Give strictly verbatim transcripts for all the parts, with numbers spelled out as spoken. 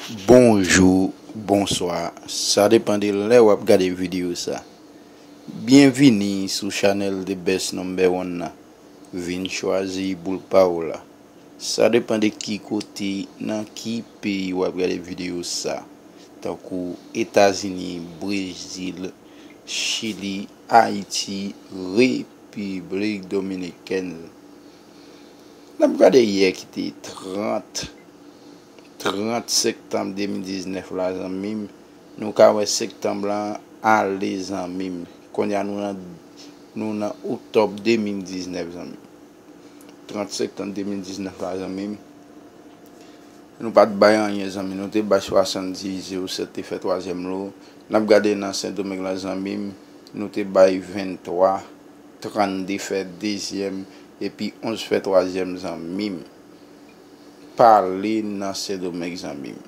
Bonjou, bonswa, sa depann de lè w ap gade videyo sa. Byenvini sou chanèl The Best Number One nan. Vin chwazi boul pa w la. Sa depann de ki kote, nan ki peyi w ap gade videyo sa, tankou Etazini, Brezil, Chili, Ayiti, Repiblik Dominikèn. N ap gade yè ki te trant, trant septanm de mil diznèf la, zanmi m. Nou ka wè septanm lan ale, zanmi m. Kounye a nou nan, nou nan oktòb de mil diznèf, zanmi m. Trant septanm de mil diznèf la, zanmi m. Nou pa t bay anyen, zanmi. Nou te bay swasanndis, zewo sèt te fè twazyèm lo. N ap gade nan Sendomeng lan, zanmi m. Nou te bay venntwa, trannde fè dezyèm, epi onz fè twazyèm, zanmi m. Pale nan Sendomeng, zanmi m.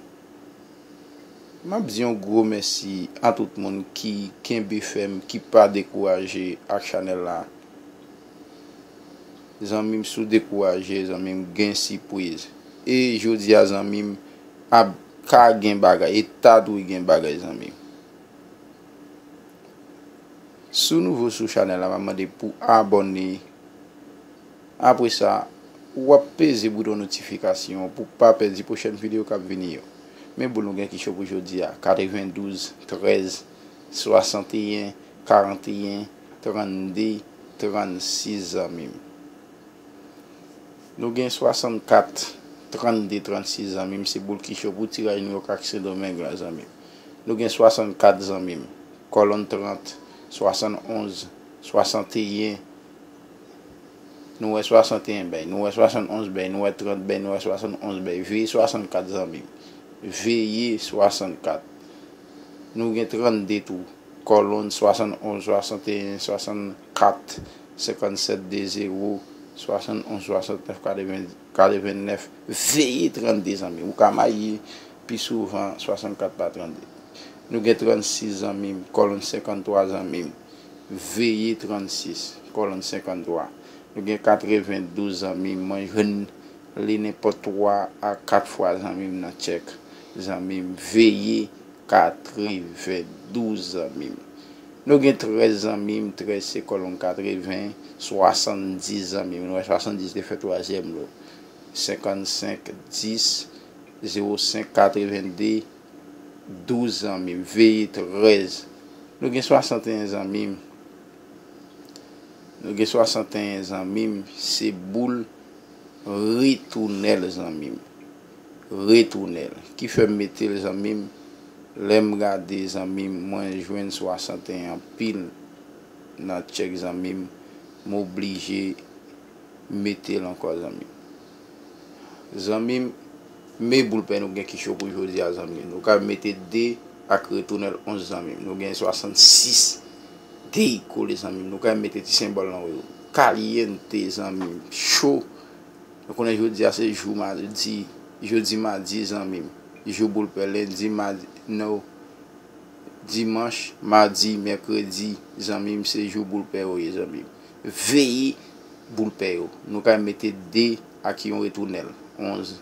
M ap di yon gwo mèsi a tout moun ki kenbe fèm, ki pa dekouraje ak chanèl la. Zanmi m, si w dekouraje, zanmi m, gen sipriz. E jodi a, zanmi m, ap ka gen bagay, e ta dwe gen bagay, zanmi m. Si w nouvo sou chanèl la, m ap mande pou abòne. Apre sa, w ap peze bouton notifikasyon pou w pa pèdi pwochèn videyo k ap vini yo. Men boul nou gen ki cho pou jodi a, katrevendouz, trèz, swasanteyen, karanteyen, trannde, trannsis, zanmi m. Nou gen swasannkat, trannde, trannsis, zanmi m, se boul ki cho pou tiraj Nouyòk ak Sendomeng la, zanmi m. Nou gen swasannkat, zanmi m, kòlonn trant, swasannonz, swasanteyen, nou wè swasanteyen bèy, nou wè swasannonz bèy, nou wè trant bèy, nou wè swasannonz bèy. Veye swasannkat, zanmi m. Veye swasannkat. Nou gen trannde tou. Kòlonn swasannonz, swasanteyen, swasannkat, senkannsèt, de zewo, swasannonz, swasantnèf, katreven, katrevennèf. Veye trannde, zanmi m. Ou ka maye pi souvan swasannkat pa trannde. Nou gen trannsis, zanmi m, kòlonn senkanntwa, zanmi m. Veye trannsis, kòlonn senkanntwa. Nou gen katrevendouz, zanmi m. Mwen jwenn li nenpòt twa a kat fwa, zanmi m, nan tchèk. Zanmi m, veye katrevendouz, zanmi m. Nou gen trèz, zanmi m, trèz se kòlonn katreven, swasanndis, zanmi m. Nou wè swasanndis te fè twazyèm lo. Senkannsenk, dis, zewo senk, katrevende, douz, zanmi m. Veye trèz. Nou gen swasanteyen, zanmi m. Nou gen swasanteyen, zanmi m, se boul retounèl, zanmi m. Retounèl. Ki fè m mete l, zanmi m? Lè m gade, zanmi m, mwen jwenn swasanteyen anpil nan tchèk, zanmi m. M oblije mete l ankò, zanmi m. Zanmi m, men boul pè nou gen ki cho pou jodi a, zanmi m. Nou ka mete de ak retounèl onz, zanmi m. Nou gen swasannsis, de kole, zanmi m. Nou ka mete ti senbòl lan yo. Kalyente, zanmi m. Cho. Nou konnen jodi a se jou madi. Jodi madi, zanmi m. Jou boul pè, lendi, madi, no. Dimanch, madi, mèkredi, zanmi m, se jou boul pè yo ye, zanmi m. Veye boul pè yo. Nou ka mete de ak yon retounèl, onz.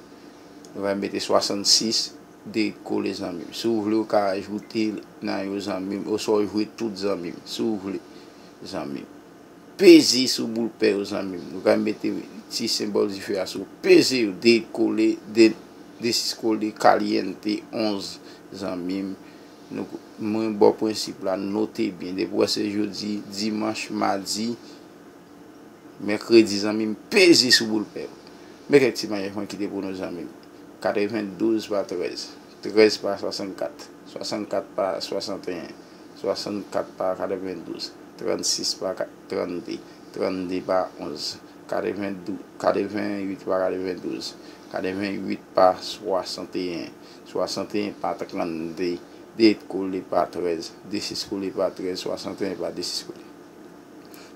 Nou ka mete swasannsis, de kole, zanmi m. Si w vle, ou ka ajoute nan yo, zanmi m, oswa w jwe tout, zanmi m, si w vle, zanmi m. Peze sou boul pè yo, zanmi m. Nou ka mete ti senbòl dife a sou. Peze yo, de kole, de, de sis kole, kalyente, onz, zanmi m. Nou, mwen ba w prensip la, note byen. Depi w wè se jodi, dimanch, madi, mèkredi, zanmi m, peze sou boul pè yo. Men kèk ti maryaj mwen kite pou nou, zanmi m. Katrevendouz pa trèz, trèz pa swasannkat, swasannkat pa swasanteyen, swasannkat pa katrevendouz, trannsis pa ka-, trannde, trannde pa onz, katrevendouz, katrevenwit pa katrevendouz, katrevenwit pa swasanteyen, swasanteyen pa trannde, de kole pa trèz, de sis kole pa trèz, swasanteyen pa de sis kole.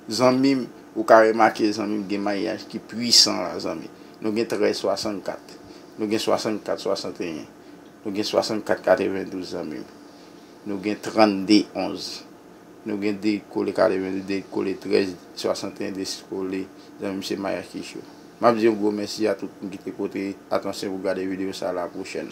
Zanmi m, ou ka remake, zanmi m, gen maryaj ki pwisan la, zanmi. Nou gen trèz swasannkat. Nou gen swasannkat swasanteyen. Nou gen swasannkat katrevendouz, zanmi m. Nou gen trannde onz. Nou gen de kole katrevendouz, de kole trèz swasanteyen, de sis kole, zanmi m, se maryaj ki cho. M ap di yon gwo mèsi a tout moun ki te pote atansyon pou gade videyo sa la pwochèn.